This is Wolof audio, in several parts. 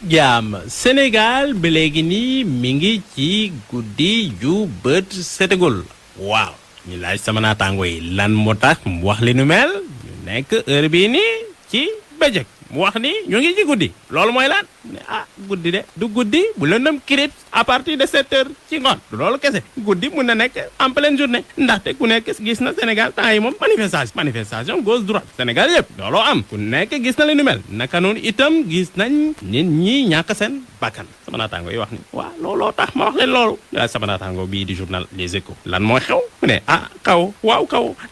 jaam Sénégal ba léegi nii mi ngi ci guddi yu bët setagul waaw ñu laaj sama naataango yi lan moo tax mu wax li nu mel ñu nekk heure bii nii ci bëccëg mu wax ni ñu ngi ci guddi loolu mooy lan ne guddi de du guddi bu lëndëm kirip à partir de 7 heures ci ngoon du loolu kese guddi mun na nekk en pleine journée ndaxte ku nekk gis na Sénégal temps yi moom manifestation gauche droite Sénégal yëpp looloo am ku nekk gis na li nu mel naka noonu itam gis nañ nit ñi ñàkk seen bakkan sama naataango yi wax ni waaw looloo tax ma wax leen loolu sama naataango bii di journal Les Échos lan mooy xew mu ne kaw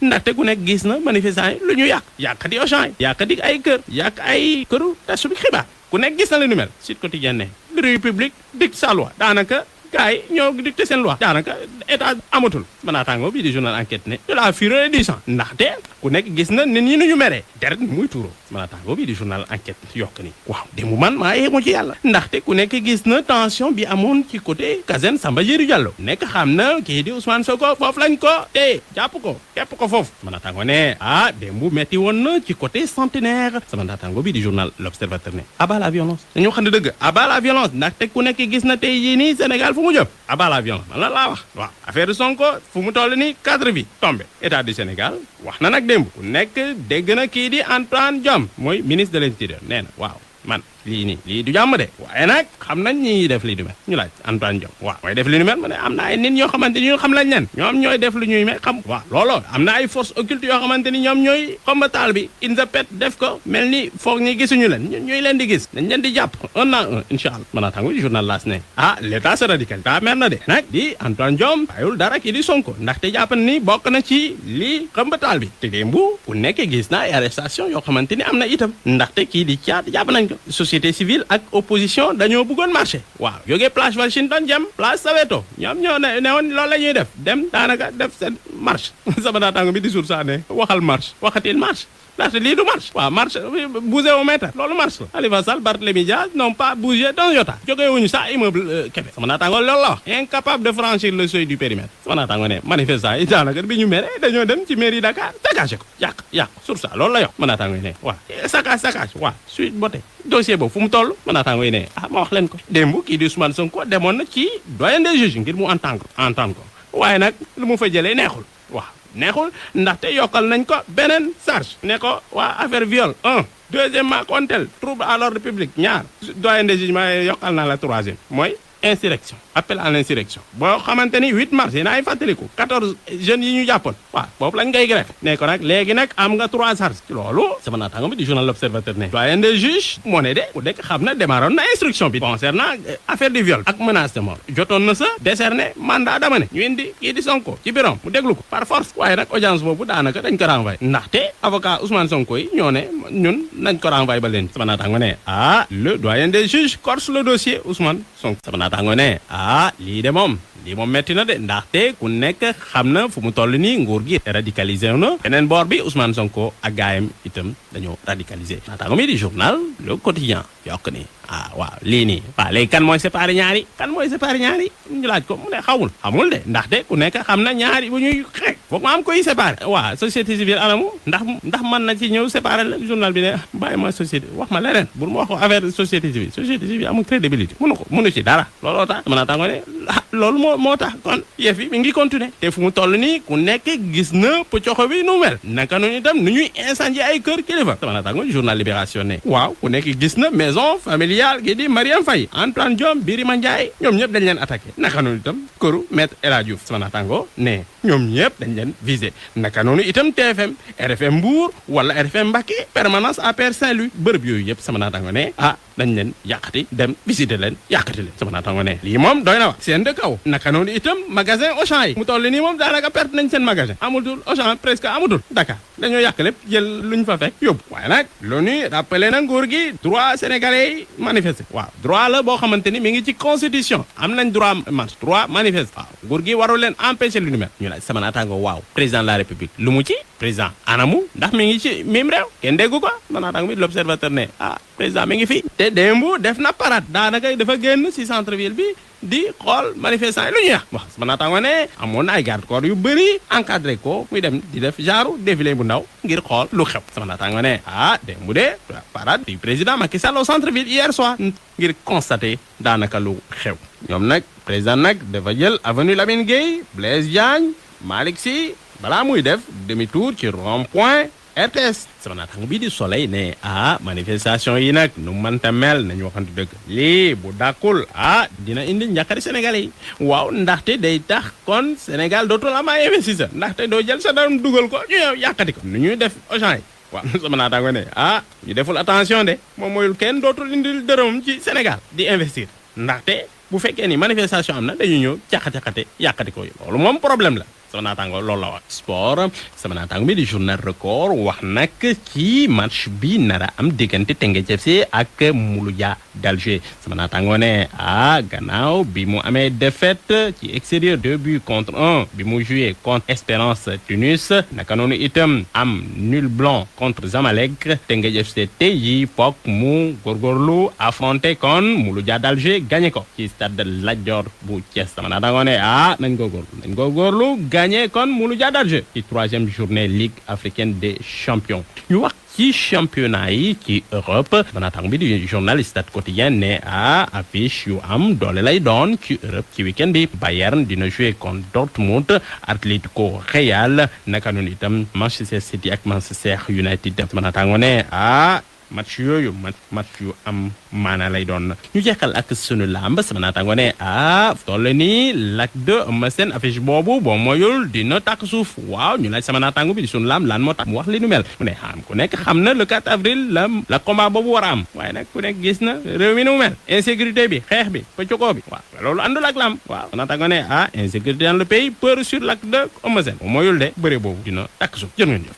ndaxte ku nekk gis na manifestant yi lu ñu yàq di Auchan yi yàq di ay kër yàq ay këru tasu bi xibaar ku nekk gis na li nu mel Sud Quotidien ne le République dicte sa loi daanaka gars yi ñoo dicté seen loi daanaka état amatul sama naataango bii di journal Enquête ne de la fureur du sang ndaxte ku nekk gis na nit ñi nu ñu meree deret ni muy tuuroo sama naataango bii di journal Enquête yokk ni waaw démb man maa yéemu ci yàlla ndaxte ku nekk gis na tension bi amoon ci côté caserne Samba Diéry Diallo nekk xam na kii di Ousmane Sonko foofu lañ ko te jàpp ko képp ko foofu sama naataango ne démb metti woon na ci côté centenaire sama naataango bii di journal L'Observateur ne abat la violence dañu xam ne dëgg abat la violence ndaxte ku nekk gis na tey jii nii Sénégal fu mu jëm abat la violence man la laa wax waaw affaire Sonko fu mu toll ni cadre bi tombé état du Sénégal wax na nag démb ku nekk dégg na kii di Antoine Diome mooy ministre de l'Intérieur nee na waaw man lii du jàmm de waaye nag xam nañ ñi def li du mel ñu laaj Antoine Diome waaw mooy def li nu mel ma ne am na ay nit ñoo xamante ni ñu xam lañ leen ñoom ñooy def lu ñuy mel xam waaw looloo am na ay force occulte yoo xamante ni ñoom ñooy xomba taal bi INSEPET def ko mel ni foog ñi gisuñu leen ñooy leen di gis dañ leen di jàpp un à un incha allah mën naa tàngu journal L'As ne l'état se radicalise daa mer na de nag di Antoine Diome bàyyul dara kii di Sonko ndaxte jàpp ni bokk na ci lii xomba taal bi te démb ku nekk gis na ay arrestation yoo xamante ni am na itam ndaxte kii di caat jàpp nañ ko société civile ak opposition dañoo bëggoon marché waaw jógee place Washington jëm place Soweto ñoom ñoo ne woon loolu la ñuy def dem daanaka def seen marche sama naataango bi di suur saa ne waxal marche waxatil marche ndaxte lii du marche waaw marche bougé au mètre loolu marche la Khalifa Sall Barthélémy Dias n'ont pas bougé d'un iota jógee wuñu sax immeuble Kébé sama naataango loolu la wax incapable de franchir le seuil du périmètre sama naataango ne manifestant yi daanaka bi ñu mere dañoo dem ci mairie Dakar saccagé ko yàq sur ça loolu la yox ma naataango yi ne waaw saccage waaw suite bote dossier boobu fu mu toll ma naataango yi ne ma wax leen ko démb kii di Ousmane Sonko demoon na ci doyen des juges ngir mu entendre ko waaye nag lu mu fa jëlee neexul ndaxte yokkal nañ ko beneen charge ne ko waa affaire viol 1 deuxièmement kontel trouble à l'ordre public ñaar doyen des juges ma yokkal naa la troisième mooy insurrection appel à l'insurrection boo xamante ni 8 mars yi naay fàttaliku 14 jeunes yi ñu jàppoon waaw boobu lañ koy greffe ne ko nag léegi nag am nga 3 charges ci loolu sama naataango bi di journal L'Observateur ne doyen des juges moo ne de ku dekk xam na démarroon na instruction bi concernant affaire du viol ak menace de mort jotoon na sa décerné mandat d'amener ñu indi kii di Sonko ci bureau mu déglu ko par force waaye nag audience boobu daanaka dañ ko renvoyé ndaxte avocat Ousmane Sonko yi ñoo ne ñun nañ ko renvoyé ba leen sama naataango ne le doyen des juges corse le dossier Ousmane Sonko sama naataango ne lii moom metti na de ndaxte ku nekk xam na fu mu toll nii nguur gi radicalisé na beneen boor bi Ousmane Sonko ak gaayam itam dañoo radicalisé naataango mi di journal Le Quotidien yokk ni waaw lii nii waaw léegi kan mooy séparé ñaari ñu laaj ko mu ne xamul de ndaxte ku nekk xam na ñaari bu ñuy xeex foog mu am koy séparé waaw société civile anamu ndax mën na ci ñëw séparé la journal bi ne bàyyi ma société wax ma leneen bur ma wax ko affaire société civile amul crédibilité mënu ci dara looloo tax mën naa tàngoo ne loolu moo tax kon yëf yi mi ngi continuer te fu mu toll nii ku nekk gis na pëccoxo bi nu mel naka noonu itam nu ñuy incendier ay kër kilifa sama naataango journal Libération ne waaw ku nekk gis na maison familiale gi di Marième Faye Antoine Diome Birima Ndiaye ñoom ñëpp dañ leen attaqué naka noonu itam këru maître El Hadji Diouf sama naataango ne ñoom ñëpp dañ leen visé naka noonu itam TFM RFM Mbour wala RFM Mbacké permanence APR Saint-Louis bërëb yooyu yëpp sama naataango ne dañ leen yàqati dem visiter leen yàqati leen sama naataango ne lii moom doy na wax seen dëkk aw naka noonu itam magasin Auchan yi mu toll nii moom daanaka perte nañ seen magasin amatul Auchan presque amatul Dakar dañoo yàq lépp jël luñ fa fekk yóbbu waaye nag l'ONU rappelé na nguur gi droit sénégalais yi manifester waaw droit la boo xamante ni mi ngi ci constitution am nañ droit marche droit manifester waaw nguur gi warul leen empêcher lu ni mel ñu laaj sama naataango waaw président de la république lu mu ci président anamu ndax mi ngi ci mim réew kenn déggu ko sama naataango bi l'observateur ne président mi ngi fi te démb def na parade daanaka dafa génn ci centre ville bi di xool manifestant yi lu ñuy wax sama naataango ne amoon na ay garde corps yu bëri encadré ko muy dem di def genre défilé bu ndaw ngir xool lu xew sama naataango ne démb de parade du président Macky Sall au centre ville hier soir ngir constater daanaka lu xew ñoom nag président nag dafa jël avenue Lamine Gueye Blaise Diagne Malick Sy balaa muy def demi tour ci rond point RTS sama naataango bii di Soleil ne manifestation yi nag nu mënta mel nañu waxante dëgg lii bu dàkkul dina indi njàqari sénégalais yi waaw ndaxte day tax kon Sénégal dootul am ay investisseur ndaxte doo jël sa dërëm dugal ko ñu yow yàqati ko nu ñuy def Auchan yi waaw sama naataango ne ñu deful attention de moom mooyul kenn dootul indi dërëm ci Sénégal di investir ndaxte bu fekkee ni manifestation am na dañu ñëw caxate yàqati ko loolu moom problème la sama naataango loolu la wax sport sama naataango bi di journal record wax nag ci match bi nara am diggante Teungueth FC ak Mouloudia d'Alger sama naataango ne gannaaw bi mu amee défaite ci extérieur 2-1 bi mu joué contre Espérance Tunis naka noonu itam am nul blanc contre Zamalek Teungueth FC tey yi foog mu góorgóorlu affronté kon Mouloudia d'Alger gagné ko ci stade Lat Dior bu Thiès sama naataango ne nañ góorgóorlu gagné kon Mouloudia d'Alger ci 3e journée Ligue africaine des champions ñu wax ci championnat yi ci Europe naataango bi di journal Stade Quotidien ne affiche yu am doole lay doon ci Europe ci week-end bi Bayern dina jouer contre Dortmund Atlético Real naka noonu itam Manchester City ak Manchester United naataango ne match yooyu match yu am maana lay doon ñu jeexal ak sunu lamb sama naataango ne toll ni Lac 2 Eumeu Sène affiche boobu boo moyul dina tàkk suuf waaw ñu laaj sama naataango bi di sunu lamb lan moo tax mu wax li nu mel mu ne ku nekk xam na le 4 avril la combat boobu war a am waaye nag ku nekk gis na réew mi nu mel insécurité bi xeex bi pëccokoo bi waaw loolu àndul ak lamb waaw sama naataango ne insécurité dans le pays peur sur Lac 2 Eumeu Sène boo moyul de bëre boobu dina tàkk suuf jërë ngeen jëf